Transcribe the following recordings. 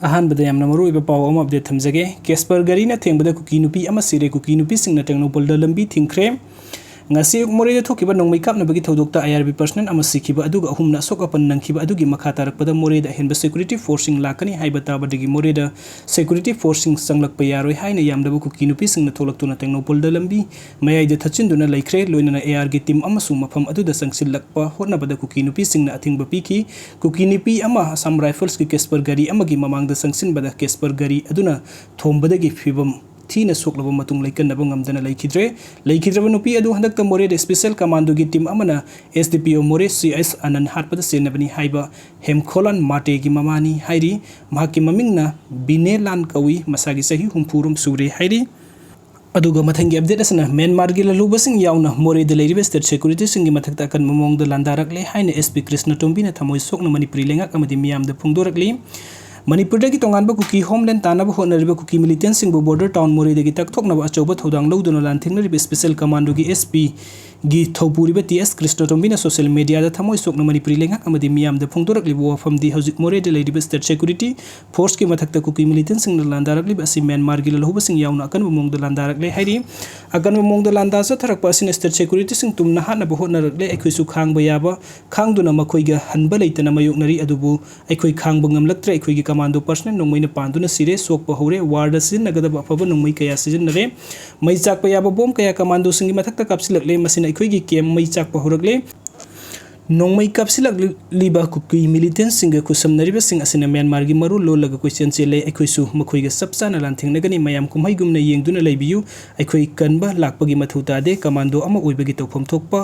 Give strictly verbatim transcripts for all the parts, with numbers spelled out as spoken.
ꯑꯍꯥꯟꯕꯗ ꯌꯥꯝꯅ ꯃꯔꯨꯑꯣꯏꯕ ꯄꯥꯎ ꯑꯃ update ꯊꯝꯖꯒꯦ꯫ ꯀꯦꯁꯄꯔ ꯒꯥꯔꯤꯅ ꯊꯦꯡꯕꯗ ꯀꯨꯀꯤ ꯅꯨꯄꯤ ꯑꯃ ꯁꯤꯔꯦ꯫ ꯀꯨꯀꯤ ꯅꯨꯄꯤꯁꯤꯡꯅ ꯇꯦꯡꯅꯧꯄꯜꯗ ꯂꯝꯕꯤ ꯊꯤꯡꯈ꯭ꯔꯦ꯫ ꯉꯁꯤ ꯑꯌꯨꯛ ꯃꯣꯔꯦꯗ ꯊꯣꯛꯈꯤꯕ ꯅꯣꯡꯃꯩ ꯀꯥꯞꯅꯕꯒꯤ ꯊꯧꯗꯣꯛꯇ I R B personnel ꯑꯃ ꯁꯤꯈꯤꯕ ꯑꯗꯨꯒ ꯑꯍꯨꯝꯅ ꯑꯁꯣꯛ ꯑꯄꯟ ꯅꯪꯈꯤꯕ ꯑꯗꯨꯒꯤ ꯃꯈꯥ ꯇꯥꯔꯛꯄꯗ ꯃꯣꯔꯦꯗ ꯑꯍꯦꯟꯕ security forceꯁꯤꯡ ꯂꯥꯛꯀꯅꯤ ꯍꯥꯏꯕ ꯇꯥꯕꯗꯒꯤ ꯃꯣꯔꯦꯗ security forceꯁꯤꯡ ꯆꯪꯂꯛꯄ ꯌꯥꯔꯣꯏ ꯍꯥꯏꯅ ꯌꯥꯝꯂꯕ ꯀꯨꯀꯤ ꯅꯨꯄꯤꯁꯤꯡꯅ ꯊꯣꯛꯂꯛꯇꯨꯅ ꯇꯦꯡꯅꯧꯄꯜꯗ ꯂꯝꯕꯤ ꯃꯌꯥꯏꯗ ꯊꯠꯆꯤꯟꯗꯨꯅ ꯂꯩꯈ꯭ꯔꯦ꯫ ꯂꯣꯏꯅꯅ A R ꯒꯤ team ꯑꯃꯁꯨ ꯃꯐꯝ ꯑꯗꯨꯗ ꯆꯪꯁꯤꯜꯂꯛꯄ ꯍꯣꯠꯅꯕꯗ ꯀꯨꯀꯤ ꯅꯨꯄꯤꯁꯤꯡꯅ ꯑꯊꯤꯡꯕ ꯄꯤꯈꯤ꯫ ꯀꯨꯀꯤ ꯅꯨꯄꯤ ꯑꯃ Assam Riflesꯀꯤ ꯀꯦꯁꯄꯔ ꯒꯥꯔꯤ ꯑꯃꯒꯤ ꯃꯃꯥꯡꯗ ꯆꯪꯁꯤꯟꯕꯗ ꯀꯦꯁꯄꯔ ꯒꯥꯔꯤ ꯑꯗꯨꯅ ꯊꯣꯝꯕꯗꯒꯤ ꯐꯤꯕꯝ ꯊꯤꯅ ꯁꯣꯛꯂꯕ ꯃꯇꯨꯡ ꯂꯩꯀꯟꯅꯕ ꯉꯝꯗꯅ ꯂꯩꯈꯤꯗ꯭ꯔꯦ꯫ ꯂꯩꯈꯤꯗ꯭ꯔꯕ ꯅꯨꯄꯤ ꯑꯗꯨ ꯍꯟꯗꯛꯇ ꯃꯣꯔꯦꯗ special commandoꯒꯤ team ꯑꯃꯅ S D P O ꯃꯣꯔꯦ C S ꯑꯅꯟ ꯍꯥꯠꯄꯗ ꯆꯦꯟꯅꯕꯅꯤ ꯍꯥꯏꯕ ꯍꯦꯝꯈꯣꯂꯥꯟ ꯃꯥꯇꯦꯒꯤ ꯃꯃꯥꯅꯤ ꯍꯥꯏꯔꯤ꯫ ꯃꯍꯥꯛꯀꯤ ꯃꯃꯤꯡꯅ ꯕꯤꯅꯦꯂꯥꯟ ꯀꯧꯏ꯫ ꯃꯁꯥꯒꯤ ꯆꯍꯤ ꯍꯨꯝꯐꯨꯔꯣꯝ ꯁꯨꯔꯦ ꯍꯥꯏꯔꯤ꯫ ꯑꯗꯨꯒ ꯃꯊꯪꯒꯤ update ꯑꯁꯤꯅ ꯃ꯭ꯌꯥꯟꯃꯥꯔꯒꯤ ꯂꯜꯍꯧꯕꯁꯤꯡ ꯌꯥꯎꯅ ꯃꯣꯔꯦꯗ ꯂꯩꯔꯤꯕ state securityꯁꯤꯡꯒꯤ ꯃꯊꯛꯇ ꯑꯀꯟꯕ ꯃꯑꯣꯡꯗ ꯂꯥꯟꯗꯥꯔꯛꯂꯦ ꯍꯥꯏꯅ S P ꯀ꯭ꯔꯤꯁꯅ ꯇꯣꯝꯕꯤꯅ ꯊꯃꯣꯏ ꯁꯣꯛꯅ ꯃꯅꯤꯄꯨꯔꯤ ꯂꯩꯉꯥꯛ ꯑꯃꯗꯤ ꯃꯤꯌꯥꯝꯗ ꯐꯣꯡꯗꯣꯔꯛꯂꯤ꯫ ꯃꯅꯤꯄꯨꯔꯗꯒꯤ ꯇꯣꯉꯥꯟꯕ ꯀꯨꯀꯤ homeland ꯇꯥꯟꯅꯕ ꯍꯣꯠꯅꯔꯤꯕ ꯀꯨꯀꯤ militantꯁꯤꯡꯕꯨ border town ꯃꯣꯔꯦꯗꯒꯤ ꯇꯛꯊꯣꯛꯅꯕ ꯑꯆꯧꯕ ꯊꯧꯗꯥꯡ ꯂꯧꯗꯨꯅ ꯂꯥꯟꯊꯦꯡꯅꯔꯤꯕ special commandoꯒꯤ S Pꯒꯤ ꯊꯧꯄꯨꯔꯤꯕ T S Krishna ꯇꯣꯝꯕꯤꯅ social mediaꯗ ꯊꯃꯣꯏ ꯁꯣꯛꯅ ꯃꯅꯤꯄꯨꯔꯤ ꯂꯩꯉꯥꯛ ꯑꯃꯗꯤ ꯃꯤꯌꯥꯝꯗ ꯐꯣꯡꯗꯣꯔꯛꯂꯤꯕ ꯋꯥꯐꯝꯗꯤ ꯍꯧꯖꯤꯛ ꯃꯣꯔꯦꯗ ꯂꯩꯔꯤꯕ state security forceꯀꯤ ꯃꯊꯛꯇ ꯀꯨꯀꯤ militantꯁꯤꯡꯅ ꯂꯥꯟꯗꯥꯔꯛꯂꯤꯕ ꯑꯁꯤ ꯃ꯭ꯌꯥꯟꯃꯥꯔꯒꯤ ꯂꯜꯍꯧꯕꯁꯤꯡ ꯌꯥꯎꯅ ꯑꯀꯟꯕ ꯃꯑꯣꯡꯗ ꯂꯥꯟꯗꯥꯔꯛꯂꯦ ꯍꯥꯏꯔꯤ꯫ ꯑꯀꯟꯕ ꯃꯑꯣꯡꯗ ꯂꯥꯟꯗꯥ ꯆꯠꯊꯔꯛꯄ ꯑꯁꯤꯅ state securityꯁꯤꯡ ꯇꯨꯝꯅ ꯍꯥꯠꯅꯕ ꯍꯣꯠꯅꯔꯛꯂꯦ꯫ ꯑꯩꯈꯣꯏꯁꯨ ꯈꯥꯡꯕ ꯌꯥꯕ ꯈꯥꯡꯗꯨꯅ ꯃꯈꯣꯏꯒ ꯍꯟꯕ ꯂꯩꯇꯅ ꯃꯥꯌꯣꯛꯅꯔꯤ, ꯑꯗꯨꯕꯨ ꯑꯩꯈꯣꯏ ꯈꯥꯡꯕ ꯉꯝꯂꯛꯇ꯭ꯔꯦ꯫ ꯑꯩꯈꯣꯏꯒꯤ commando personnel ꯅꯣꯡꯃꯩꯅ ꯄꯥꯟꯗꯨꯅ ꯁꯤꯔꯦ, ꯁꯣꯛꯄ ꯍꯧꯔꯦ꯫ Warꯗ ꯁꯤꯖꯤꯟꯅꯒꯗꯕ ꯑꯐꯕ ꯅꯣꯡꯃꯩ ꯀꯌꯥ ꯁꯤꯖꯤꯟꯅꯔꯦ꯫ ꯃꯩ ꯆꯥꯛꯄ ꯌꯥꯕ bomb ꯀꯌꯥ commandoꯁꯤꯡꯒꯤ ꯃꯊꯛꯇ ꯀꯥꯞꯁꯤꯜꯂꯛꯂꯦ꯫ ꯃꯁꯤꯅ ꯑꯩꯈꯣꯏꯒꯤ camp ꯃꯩ ꯆꯥꯛꯄ ꯍꯧꯔꯛꯂꯦ꯫ ꯅꯣꯡꯃꯩ ꯀꯥꯞꯁꯤꯜꯂꯛꯂꯤꯕ ꯀꯨꯀꯤ militantꯁꯤꯡꯒ ꯈꯨꯠꯁꯝꯅꯔꯤꯕꯁꯤꯡ ꯑꯁꯤꯅ ꯃ꯭ꯌꯥꯟꯃꯥꯔꯒꯤ ꯃꯔꯣꯜ ꯂꯣꯜꯂꯒ ꯀꯣꯏꯆꯦꯟ ꯆꯦꯜꯂꯦ꯫ ꯑꯩꯈꯣꯏꯁꯨ ꯃꯈꯣꯏꯒ ꯆꯞ ꯆꯥꯅ ꯂꯥꯟꯊꯦꯡꯅꯒꯅꯤ꯫ ꯃꯌꯥꯝ ꯀꯨꯝꯍꯩꯒꯨꯝꯅ ꯌꯦꯡꯗꯨꯅ ꯂꯩꯕꯤꯌꯨ꯫ ꯑꯩꯈꯣꯏ ꯀꯟꯕ ꯂꯥꯛꯄꯒꯤ ꯃꯊꯧ ꯇꯥꯗꯦ꯫ Commando ꯑꯃ ꯑꯣꯏꯕꯒꯤ ꯇꯧꯐꯝ ꯊꯣꯛꯄ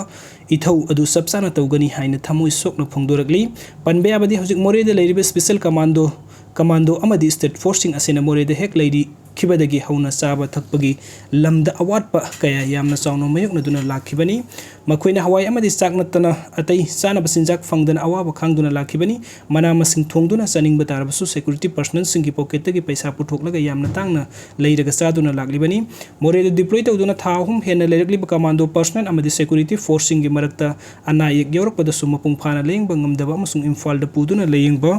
ꯏꯊꯧ ꯑꯗꯨ ꯆꯞ ꯆꯥꯅ ꯇꯧꯒꯅꯤ ꯍꯥꯏꯅ ꯊꯃꯣꯏ ꯁꯣꯛꯅ ꯐꯣꯡꯗꯣꯔꯛꯂꯤ꯫ ꯄꯟꯕ ꯌꯥꯕꯗꯤ ꯍꯧꯖꯤꯛ ꯃꯣꯔꯦꯗ ꯂꯩꯔꯤꯕ special commando, commando ꯑꯃꯗꯤ state forceꯁꯤꯡ ꯑꯁꯤꯅ ꯃꯣꯔꯦꯗ ꯍꯦꯛ ꯂꯩꯔꯤꯈꯤꯕꯗꯒꯤ ꯍꯧꯅ ꯆꯥꯕ ꯊꯛꯄꯒꯤ ꯂꯝꯗ ꯑꯋꯥꯠꯄ ꯀꯌꯥ ꯌꯥꯝꯅ ꯆꯥꯎꯅ ꯃꯥꯌꯣꯛꯅꯗꯨꯅ ꯂꯥꯛꯈꯤꯕꯅꯤ꯫ ꯃꯈꯣꯏꯅ ꯍꯋꯥꯏ ꯑꯃꯗꯤ ꯆꯥꯛ ꯅꯠꯇꯅ ꯑꯇꯩ ꯆꯥꯅꯕ ꯆꯤꯟꯖꯥꯛ ꯐꯪꯗꯅ ꯑꯋꯥꯕ ꯈꯥꯡꯗꯨꯅ ꯂꯥꯛꯈꯤꯕꯅꯤ꯫ ꯃꯅꯥ ꯃꯁꯤꯡ ꯊꯣꯡꯗꯨꯅ ꯆꯥꯅꯤꯡꯕ ꯇꯥꯔꯕꯁꯨ security personnelꯁꯤꯡꯒꯤ pocketꯇꯒꯤ ꯄꯩꯁꯥ ꯄꯨꯊꯣꯛꯂꯒ ꯌꯥꯝꯅ ꯇꯥꯡꯅ ꯂꯩꯔꯒ ꯆꯥꯗꯨꯅ ꯂꯥꯛꯂꯤꯕꯅꯤ꯫ ꯃꯣꯔꯦꯗ deploy ꯇꯧꯗꯨꯅ ꯊꯥ ꯑꯍꯨꯝ ꯍꯦꯟꯅ ꯂꯩꯔꯛꯂꯤꯕ commando personnel ꯑꯃꯗꯤ security forceꯁꯤꯡꯒꯤ ꯃꯔꯛꯇ ꯑꯅꯥ ꯑꯌꯦꯛ ꯌꯥꯎꯔꯛꯄꯗꯁꯨ ꯃꯄꯨꯡ ꯐꯥꯅ ꯂꯥꯌꯦꯡꯕ ꯉꯝꯗꯕ ꯑꯃꯁꯨꯡ ꯏꯝꯐꯥꯜꯗ ꯄꯨꯗꯨꯅ ꯂꯥꯌꯦꯡꯕ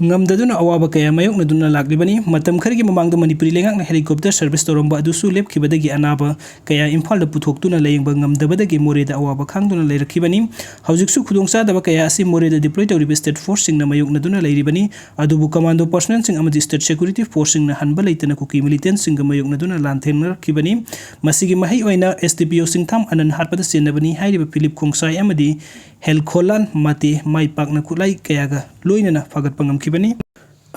ꯉꯝꯗꯗꯨꯅ ꯑꯋꯥꯕ ꯀꯌꯥ ꯃꯥꯌꯣꯛꯅꯗꯨꯅ ꯂꯥꯛꯂꯤꯕꯅꯤ꯫ ꯃꯇꯝ ꯈꯔꯒꯤ ꯃꯃꯥꯡꯗ ꯃꯅꯤꯄꯨꯔꯤ ꯂꯩꯉꯥꯛꯅ helicopter service ꯇꯧꯔꯝꯕ ꯑꯗꯨꯁꯨ ꯂꯦꯞꯈꯤꯕꯗꯒꯤ ꯑꯅꯥꯕ ꯀꯌꯥ ꯏꯝꯐꯥꯜꯗ ꯄꯨꯊꯣꯛꯇꯨꯅ ꯂꯥꯌꯦꯡꯕ ꯉꯝꯗꯕꯗꯒꯤ ꯃꯣꯔꯦꯗ ꯑꯋꯥꯕ ꯈꯥꯡꯗꯨꯅ ꯂꯩꯔꯛꯈꯤꯕꯅꯤ꯫ ꯍꯧꯖꯤꯛꯁꯨ ꯈꯨꯗꯣꯡꯆꯥꯗꯕ ꯀꯌꯥ ꯑꯁꯤ ꯃꯣꯔꯦꯗ deploy ꯇꯧꯔꯤꯕ state forceꯁꯤꯡꯅ ꯃꯥꯌꯣꯛꯅꯗꯨꯅ ꯂꯩꯔꯤꯕꯅꯤ꯫ ꯑꯗꯨꯕꯨ commando personnelꯁꯤꯡ ꯑꯃꯗꯤ state security forceꯁꯤꯡꯅ ꯍꯟꯕ ꯂꯩꯇꯅ ꯀꯨꯀꯤ militantꯁꯤꯡꯒ ꯃꯥꯌꯣꯛꯅꯗꯨꯅ ꯂꯥꯟꯊꯦꯡꯅꯔꯛꯈꯤꯕꯅꯤ꯫ ꯃꯁꯤꯒꯤ ꯃꯍꯩ ꯑꯣꯏꯅ SDPO ꯁꯤꯡꯊꯥꯝ ꯑꯅꯟ ꯍꯥꯠꯄꯗ ꯆꯦꯟꯅꯕꯅꯤ ꯍꯥꯏꯔꯤꯕ ꯐꯤꯂꯤꯞ ꯈꯣꯡꯁꯥꯏ ꯑꯃꯗꯤ ꯍꯦꯜꯈꯣꯂꯥꯟ ꯃꯥꯇꯦ ꯃꯥꯏ ꯄꯥꯛꯅ ꯈꯨꯠꯂꯥꯏ ꯀꯌꯥꯒ ꯂꯣꯏꯅꯅ ꯐꯥꯒꯠꯄ ꯉꯝꯈꯤꯕꯅꯤ꯫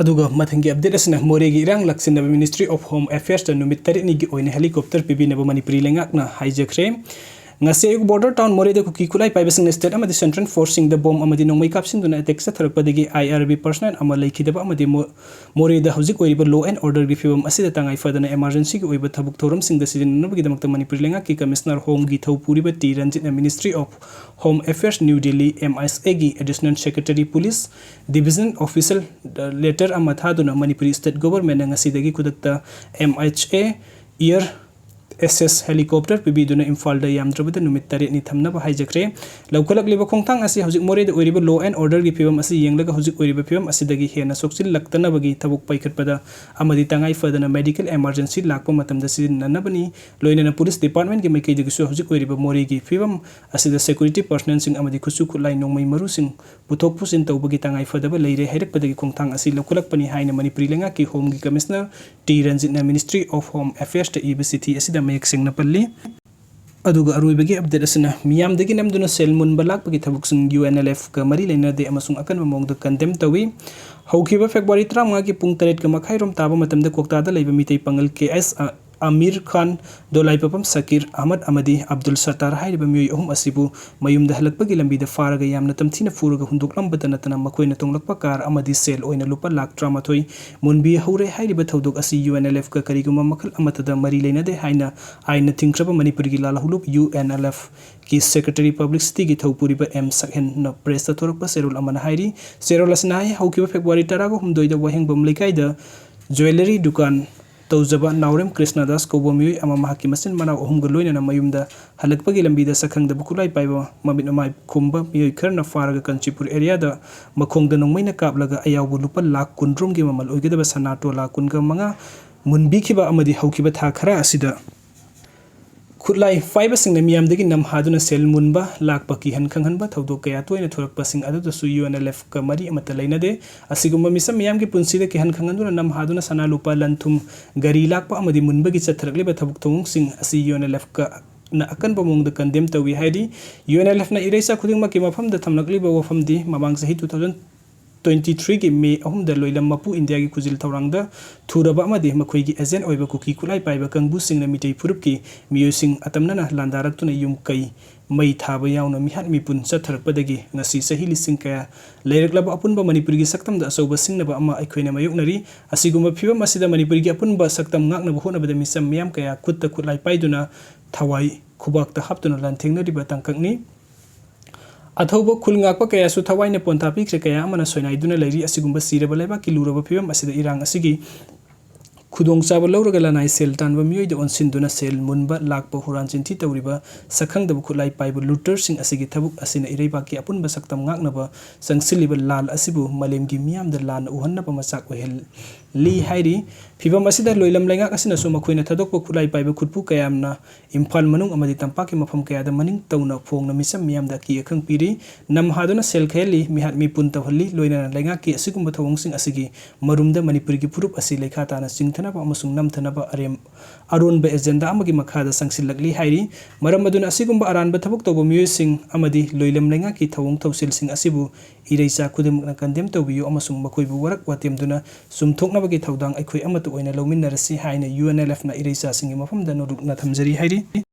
ꯑꯗꯨꯒ ꯃꯊꯪꯒꯤ update ꯑꯁꯤꯅ ꯃꯣꯔꯦꯒꯤ ꯏꯔꯥꯡ ꯂꯥꯛꯁꯤꯟꯅꯕ Ministry of Home Affairsꯇ ꯅꯨꯃꯤꯠ ꯇꯔꯦꯠꯅꯤꯒꯤ ꯑꯣꯏꯅ helicopter ꯄꯤꯕꯤꯅꯕ ꯃꯅꯤꯄꯨꯔꯤ ꯂꯩꯉꯥꯛꯅ ꯍꯥꯏꯖꯈ꯭ꯔꯦ꯫ ꯉꯁꯤ ꯑꯌꯨꯛ border town ꯃꯣꯔꯦꯗ ꯀꯨꯀꯤ ꯈꯨꯠꯂꯥꯏ ꯄꯥꯏꯕꯁꯤꯡꯅ state ꯑꯃꯗꯤ central forceꯁꯤꯡꯗ bomb ꯑꯃꯗꯤ ꯅꯣꯡꯃꯩ ꯀꯥꯞꯁꯤꯟꯗꯨꯅ attack ꯆꯠꯊꯔꯛꯄꯗꯒꯤ IRB personnel ꯑꯃ ꯂꯩꯈꯤꯗꯕ ꯑꯃꯗꯤ ꯃꯣ-, ꯃꯣꯔꯦꯗ ꯍꯧꯖꯤꯛ ꯑꯣꯏꯔꯤꯕ law and orderꯒꯤ ꯐꯤꯕꯝ ꯑꯁꯤꯗ ꯇꯉꯥꯏ ꯐꯗꯅ emergencyꯒꯤ ꯑꯣꯏꯕ ꯊꯕꯛ ꯊꯧꯔꯝꯁꯤꯡꯗ ꯁꯤꯖꯤꯟꯅꯅꯕꯒꯤꯗꯃꯛꯇ ꯃꯅꯤꯄꯨꯔ ꯂꯩꯉꯥꯛꯀꯤ Commissioner Homeꯒꯤ ꯊꯧꯄꯨꯔꯤꯕ ꯇꯤ ꯔꯟꯖꯤꯠꯅ Ministry of Home Affairs, New Delhi, MHAꯒꯤ Additional Secretary Police, Division Official letter ꯑꯃ ꯊꯥꯗꯨꯅ ꯃꯅꯤꯄꯨꯔꯤ state governmentꯅ ꯉꯁꯤꯗꯒꯤ ꯈꯨꯗꯛꯇ MHA Air Access helicopter ꯄꯤꯕꯤꯗꯨꯅ ꯏꯝꯐꯥꯜꯗ ꯌꯥꯝꯗ꯭ꯔꯕꯗ ꯅꯨꯃꯤꯠ ꯇꯔꯦꯠꯅꯤ ꯊꯝꯅꯕ ꯍꯥꯏꯖꯈ꯭ꯔꯦ꯫ ꯂꯧꯈꯠꯂꯛꯂꯤꯕ ꯈꯣꯡꯊꯥꯡ ꯑꯁꯤ ꯍꯧꯖꯤꯛ ꯃꯣꯔꯦꯗ ꯑꯣꯏꯔꯤꯕ law and orderꯒꯤ ꯐꯤꯕꯝ ꯑꯁꯤ ꯌꯦꯡꯂꯒ ꯍꯧꯖꯤꯛ ꯑꯣꯏꯔꯤꯕ ꯐꯤꯕꯝ ꯑꯁꯤꯗꯒꯤ ꯍꯦꯟꯅ ꯁꯣꯛꯆꯤꯜꯂꯛꯇꯅꯕꯒꯤ ꯊꯕꯛ ꯄꯥꯏꯈꯠꯄꯗ ꯑꯃꯗꯤ ꯇꯉꯥꯏ ꯐꯗꯅ medical emergency ꯂꯥꯛꯄ ꯃꯇꯝꯗ ꯁꯤꯖꯤꯟꯅꯅꯕꯅꯤ꯫ ꯂꯣꯏꯅꯅ police departmentꯀꯤ ꯃꯥꯏꯀꯩꯗꯒꯤꯁꯨ ꯍꯧꯖꯤꯛ ꯑꯣꯏꯔꯤꯕ ꯃꯣꯔꯦꯒꯤ ꯐꯤꯕꯝ ꯑꯁꯤꯗ security personnelꯁꯤꯡ ꯑꯃꯗꯤ ꯈꯨꯠꯁꯨ ꯈꯨꯠꯂꯥꯏ ꯅꯣꯡꯃꯩ ꯃꯔꯨꯁꯤꯡ ꯄꯨꯊꯣꯛ ꯄꯨꯁꯤꯟ ꯇꯧꯕꯒꯤ ꯇꯉꯥꯏ ꯐꯗꯕ ꯂꯩꯔꯦ ꯍꯥꯏꯔꯛꯄꯗꯒꯤ ꯈꯣꯡꯊꯥꯡ ꯑꯁꯤ ꯂꯧꯈꯠꯂꯛꯄꯅꯤ ꯍꯥꯏꯅ ꯃꯅꯤꯄꯨꯔꯤ ꯂꯩꯉꯥꯛꯀꯤ Homeꯒꯤ Commissioner ꯇꯤ ꯔꯟꯖꯤꯠꯅ Ministry of Home Affairsꯇ ꯏꯕ ꯆꯤꯊꯤ ꯑꯁꯤꯗ ꯃꯌꯦꯛ ꯁꯦꯡꯅ ꯄꯜꯂꯤ꯫ ꯑꯗꯨꯒ ꯑꯔꯣꯏꯕꯒꯤ update ꯑꯁꯤꯅ ꯃꯤꯌꯥꯝꯗꯒꯤ ꯅꯝꯗꯨꯅ ꯁꯦꯜ ꯃꯨꯟꯕ ꯂꯥꯛꯄꯒꯤ ꯊꯕꯛꯁꯤꯡ UNLFꯀ ꯃꯔꯤ ꯂꯩꯅꯗꯦ ꯑꯃꯁꯨꯡ ꯑꯀꯟꯕ ꯃꯑꯣꯡꯗ condemn ꯇꯧꯏ꯫ ꯍꯧꯈꯤꯕ February ꯇꯔꯥꯃꯉꯥꯒꯤ ꯄꯨꯡ ꯇꯔꯦꯠꯀ ꯃꯈꯥꯏꯔꯣꯝ ꯇꯥꯕ ꯃꯇꯝꯗ ꯀ꯭ꯋꯥꯛꯇꯥꯗ ꯂꯩꯕ ꯃꯤꯇꯩ ꯄꯥꯉꯜ ꯀꯦ ꯑꯦꯁ ꯑ-, ꯑꯃꯤꯔ ꯈꯥꯟ, ꯗꯣꯂꯥꯏꯄꯥꯄꯝ ꯁꯀꯤꯔ ꯑꯍꯃꯗ ꯑꯃꯗꯤ ꯑꯕꯗꯨꯜ ꯁꯠꯇꯥꯔ ꯍꯥꯏꯔꯤꯕ ꯃꯤꯑꯣꯏ ꯑꯍꯨꯝ ꯑꯁꯤꯕꯨ ꯃꯌꯨꯝꯗ ꯍꯜꯂꯛꯄꯒꯤ ꯂꯝꯕꯤꯗ ꯐꯥꯔꯒ ꯌꯥꯝꯅ ꯇꯝꯊꯤꯅ ꯐꯨꯔꯒ ꯍꯨꯟꯗꯣꯛꯂꯝꯕꯇ ꯅꯠꯇꯅ ꯃꯈꯣꯏꯅ ꯇꯣꯡꯂꯛꯄ car ꯑꯃꯗꯤ ꯁꯦꯜ ꯑꯣꯏꯅ ꯂꯨꯄꯥ ꯂꯥꯈ ꯇꯔꯥꯃꯥꯊꯣꯏ ꯃꯨꯟꯕꯤꯍꯧꯔꯦ꯫ ꯍꯥꯏꯔꯤꯕ ꯊꯧꯗꯣꯛ ꯑꯁꯤ UNLFꯀ ꯀꯔꯤꯒꯨꯝꯕ ꯃꯈꯜ ꯑꯃꯠꯇꯗ ꯃꯔꯤ ꯂꯩꯅꯗꯦ ꯍꯥꯏꯅ ꯑꯥꯏꯟꯅ ꯊꯤꯡꯈ꯭ꯔꯕ ꯃꯅꯤꯄꯨꯔꯒꯤ ꯂꯥꯜꯍꯧꯂꯨꯞ UNLFꯀꯤ Secretary Publicityꯒꯤ ꯊꯧꯄꯨꯔꯤꯕ ꯑꯦꯝ ꯁꯛꯍꯦꯟꯅ pressꯇ ꯊꯣꯔꯛꯄ ꯆꯦꯔꯣꯜ ꯑꯃꯅ ꯍꯥꯏꯔꯤ꯫ ꯆꯦꯔꯣꯜ ꯑꯁꯤꯅ ꯍꯥꯏ, ꯍꯧꯈꯤꯕ February ꯇꯔꯥꯒ ꯍꯨꯝꯗꯣꯏꯗ ꯋꯥꯍꯦꯡꯕꯝ ꯂꯩꯀꯥꯏꯗ jewellery ꯗꯨꯀꯥꯟ ꯇꯧꯖꯕ ꯅꯥꯎꯔꯦꯝ ꯀ꯭ꯔꯤꯁꯅꯗꯥꯁ ꯀꯧꯕ ꯃꯤꯑꯣꯏ ꯑꯃ ꯃꯍꯥꯛꯀꯤ ꯃꯆꯤꯟ ꯃꯅꯥꯎ ꯑꯍꯨꯝꯒ ꯂꯣꯏꯅꯅ ꯃꯌꯨꯝꯗ ꯍꯜꯂꯛꯄꯒꯤ ꯂꯝꯕꯤꯗ ꯁꯛꯈꯪꯗꯕ ꯈꯨꯠꯂꯥꯏ ꯄꯥꯏꯕ ꯃꯃꯤꯠ ꯃꯃꯥꯏ ꯈꯨꯝꯕ ꯃꯤꯑꯣꯏ ꯈꯔꯅ ꯐꯥꯔꯒ ꯀꯥꯟꯆꯤꯄꯨꯔ ꯑꯦꯔꯤꯌꯥꯗ ꯃꯈꯣꯡꯗ ꯅꯣꯡꯃꯩꯅ ꯀꯥꯞꯂꯒ ꯑꯌꯥꯎꯕ ꯂꯨꯄꯥ ꯂꯥꯈ ꯀꯨꯟ ꯔꯣꯝꯒꯤ ꯃꯃꯜ ꯑꯣꯏꯒꯗꯕ ꯁꯅꯥ ꯇꯣꯂꯥ ꯀꯨꯟꯒ ꯃꯉꯥ ꯃꯨꯟꯕꯤꯈꯤꯕ ꯑꯃꯗꯤ ꯍꯧꯈꯤꯕ ꯊꯥ ꯈꯔ ꯑꯁꯤꯗ ꯈꯨꯠꯂꯥꯏ ꯄꯥꯏꯕꯁꯤꯡꯅ ꯃꯤꯌꯥꯝꯗꯒꯤ ꯅꯝꯍꯥꯗꯨꯅ ꯁꯦꯜ ꯃꯨꯟꯕ ꯂꯥꯛꯄ ꯀꯤꯍꯟ ꯈꯪꯍꯟꯕ ꯊꯧꯗꯣꯛ ꯀꯌꯥ ꯇꯣꯏꯅ ꯊꯣꯔꯛꯄꯁꯤꯡ ꯑꯗꯨꯗꯁꯨ UNLFꯀ ꯃꯔꯤ ꯑꯃꯠꯇ ꯂꯩꯅꯗꯦ꯫ ꯑꯁꯤꯒꯨꯝꯕ ꯃꯤꯆꯝ ꯃꯤꯌꯥꯝꯒꯤ ꯄꯨꯟꯁꯤꯗ ꯀꯤꯍꯟ ꯈꯪꯍꯟꯗꯨꯅ ꯅꯝꯍꯥꯗꯨꯅ ꯁꯅꯥ ꯂꯨꯄꯥ ꯂꯟ ꯊꯨꯝ, ꯒꯥꯔꯤ ꯂꯥꯛꯄ ꯑꯃꯗꯤ ꯃꯨꯟꯕꯒꯤ ꯆꯠꯊꯔꯛꯂꯤꯕ ꯊꯕꯛ ꯊꯧꯑꯣꯡꯁꯤꯡ ꯑꯁꯤ UNLFꯀꯅ ꯑꯀꯟꯕ ꯃꯑꯣꯡꯗ ꯀꯟꯗꯦꯝ ꯇꯧꯏ ꯍꯥꯏꯔꯤ꯫ UNLFꯅ ꯏꯔꯩꯆꯥ ꯈꯨꯗꯤꯡꯃꯛꯀꯤ ꯃꯐꯝꯗ ꯊꯝꯂꯛꯂꯤꯕ ꯋꯥꯐꯝꯗꯤ ꯃꯃꯥꯡ ꯆꯍꯤ two thousand twenty threeꯒꯤ ꯃꯦ ꯑꯍꯨꯝꯗ ꯂꯣꯏꯂꯝ ꯃꯄꯨ ꯏꯟꯗꯤꯌꯥꯒꯤ ꯈꯨꯖꯤꯜ ꯊꯧꯔꯥꯡꯗ ꯊꯨꯔꯕ ꯑꯃꯗꯤ ꯃꯈꯣꯏꯒꯤ ꯑꯦꯖꯦꯟ ꯑꯣꯏꯕ ꯀꯨꯀꯤ ꯈꯨꯠꯂꯥꯏ ꯄꯥꯏꯕ ꯀꯥꯡꯕꯨꯁꯤꯡꯅ ꯃꯤꯇꯩ ꯐꯨꯔꯨꯞꯀꯤ ꯃꯤꯑꯣꯏꯁꯤꯡ ꯑꯇꯝꯅꯅ ꯂꯥꯟꯗꯥꯔꯛꯇꯨꯅ ꯌꯨꯝ ꯀꯩ ꯃꯩ ꯊꯥꯕ ꯌꯥꯎꯅ ꯃꯤꯍꯥꯠ ꯃꯤꯄꯨꯟ ꯆꯠꯊꯔꯛꯄꯗꯒꯤ ꯉꯁꯤ ꯆꯍꯤ ꯂꯤꯁꯤꯡ ꯀꯌꯥ ꯂꯩꯔꯛꯂꯕ ꯑꯄꯨꯟꯕ ꯃꯅꯤꯄꯨꯔꯒꯤ ꯁꯛꯇꯝꯗ ꯑꯆꯧꯕ ꯁꯤꯡꯅꯕ ꯑꯃ ꯑꯩꯈꯣꯏꯅ ꯃꯥꯌꯣꯛꯅꯔꯤ꯫ ꯑꯁꯤꯒꯨꯝꯕ ꯐꯤꯕꯝ ꯑꯁꯤꯗ ꯃꯅꯤꯄꯨꯔꯒꯤ ꯑꯄꯨꯟꯕ ꯁꯛꯇꯝ ꯉꯥꯛꯅꯕ ꯍꯣꯠꯅꯕꯗ ꯃꯤꯆꯝ ꯃꯤꯌꯥꯝ ꯀꯌꯥ ꯈꯨꯠꯇ ꯈꯨꯠꯂꯥꯏ ꯄꯥꯏꯗꯨꯅ ꯊꯋꯥꯏ ꯈꯨꯕꯥꯛꯇ ꯍꯥꯞꯇꯨꯅ ꯂꯥꯟꯊꯦꯡꯅꯔꯤꯕ ꯇꯥꯡꯀꯛꯅꯤ꯫ ꯑꯊꯧꯕ ꯈꯨꯜ ꯉꯥꯛꯄ ꯀꯌꯥꯁꯨ ꯊꯋꯥꯏꯅ ꯄꯣꯟꯊꯥ ꯄꯤꯈ꯭ꯔꯦ, ꯀꯌꯥ ꯑꯃꯅ ꯁꯣꯏꯅꯥꯏꯗꯨꯅ ꯂꯩꯔꯤ꯫ ꯑꯁꯤꯒꯨꯝꯕ ꯁꯤꯔꯕ ꯂꯩꯕꯥꯛꯀꯤ ꯂꯨꯔꯕ ꯐꯤꯕꯝ ꯑꯁꯤꯗ ꯏꯔꯥꯡ ꯑꯁꯤꯒꯤ ꯈꯨꯗꯣꯡꯆꯥꯕ ꯂꯧꯔꯒ ꯂꯅꯥꯏ ꯁꯦꯜ ꯇꯥꯟꯕ ꯃꯤꯑꯣꯏꯗ ꯑꯣꯟꯁꯤꯟꯗꯨꯅ ꯁꯦꯜ ꯃꯨꯟꯕ, ꯂꯥꯛꯄ, ꯍꯨꯔꯥꯟ ꯆꯤꯟꯊꯤ ꯇꯧꯔꯤꯕ ꯁꯛꯈꯪꯗꯕ ꯈꯨꯠꯂꯥꯏ ꯄꯥꯏꯕ ꯂꯨꯇꯔꯁꯤꯡ ꯑꯁꯤꯒꯤ ꯊꯕꯛ ꯑꯁꯤꯅ ꯏꯔꯩꯕꯥꯛꯀꯤ ꯑꯄꯨꯟꯕ ꯁꯛꯇꯝ ꯉꯥꯛꯅꯕ ꯆꯪꯁꯤꯜꯂꯤꯕ ꯂꯥꯟ ꯑꯁꯤꯕꯨ ꯃꯥꯂꯦꯝꯒꯤ ꯃꯤꯌꯥꯝꯗ ꯂꯥꯟꯅ ꯎꯍꯟꯅꯕ ꯃꯆꯥꯛ ꯑꯣꯏꯍꯜꯂꯤ ꯍꯥꯏꯔꯤ꯫ ꯐꯤꯕꯝ ꯑꯁꯤꯗ ꯂꯣꯏꯂꯝ ꯂꯩꯉꯥꯛ ꯑꯁꯤꯅꯁꯨ ꯃꯈꯣꯏꯅ ꯊꯥꯗꯣꯛꯄ ꯈꯨꯠꯂꯥꯏ ꯄꯥꯏꯕ ꯈꯨꯠꯄꯨ ꯀꯌꯥꯝꯅ ꯏꯝꯐꯥꯜ ꯃꯅꯨꯡ ꯑꯃꯗꯤ ꯇꯝꯄꯥꯛꯀꯤ ꯃꯐꯝ ꯀꯌꯥꯗ ꯃꯅꯤꯡ ꯇꯧꯅ ꯐꯣꯡꯅ ꯃꯤꯆꯝ ꯃꯤꯌꯥꯝꯗ ꯑꯀꯤ ꯑꯈꯪ ꯄꯤꯔꯤ꯫ ꯅꯝꯍꯥꯗꯨꯅ ꯁꯦꯜ ꯈꯥꯏꯍꯜꯂꯤ, ꯃꯤꯍꯥꯠ ꯃꯤꯄꯨꯟ ꯇꯧꯍꯜꯂꯤ, ꯂꯣꯏꯅꯅ ꯂꯩꯉꯥꯛꯀꯤ ꯑꯁꯤꯒꯨꯝꯕ ꯊꯧꯑꯣꯡꯁꯤꯡ ꯑꯁꯤꯒꯤ ꯃꯔꯨꯝꯗ ꯃꯅꯤꯄꯨꯔꯒꯤ ꯐꯨꯔꯨꯞ ꯑꯁꯤ ꯂꯩꯈꯥ ꯇꯥꯅ ꯆꯤꯡꯊꯅꯕ ꯑꯃꯁꯨꯡ ꯅꯝꯊꯅꯕ ꯑꯔꯦꯝ-, ꯑꯔꯣꯟꯕ ꯑꯦꯖꯦꯟꯗꯥ ꯑꯃꯒꯤ ꯃꯈꯥꯗ ꯆꯪꯁꯤꯜꯂꯛꯂꯤ ꯍꯥꯏꯔꯤ꯫ ꯃꯔꯝ ꯑꯗꯨꯅ ꯑꯁꯤꯒꯨꯝꯕ ꯑꯔꯥꯟꯕ ꯊꯕꯛ ꯇꯧꯕ ꯃꯤꯑꯣꯏꯁꯤꯡ ꯑꯃꯗꯤ ꯂꯣꯏꯂꯝ ꯂꯩꯉꯥꯛꯀꯤ ꯊꯧꯑꯣꯡ ꯊꯧꯁꯤꯜꯁꯤꯡ ꯑꯁꯤꯕꯨ ꯏꯔꯩꯆꯥ ꯈꯨꯗꯤꯡꯃꯛꯅ ꯀꯟꯗꯦꯝ ꯇꯧꯕꯤꯌꯨ ꯑꯃꯁꯨꯡ ꯃꯈꯣꯏꯕꯨ ꯋꯥꯔꯛ ꯋꯥꯇꯦꯝꯗꯨꯅ ꯆꯨꯝꯊꯣꯛꯅꯕꯒꯤ ꯊꯧꯗꯥꯡ ꯑꯩꯈꯣꯏ ꯑꯃꯠꯇ ꯑꯣꯏꯅ ꯂꯧꯃꯤꯟꯅꯔꯁꯤ ꯍꯥꯏꯅ UNLFꯅ ꯏꯔꯩꯆꯥꯁꯤꯡꯒꯤ ꯃꯐꯝꯗ ꯅꯣꯂꯨꯛꯅ ꯊꯝꯖꯔꯤ ꯍꯥꯏꯔꯤ꯫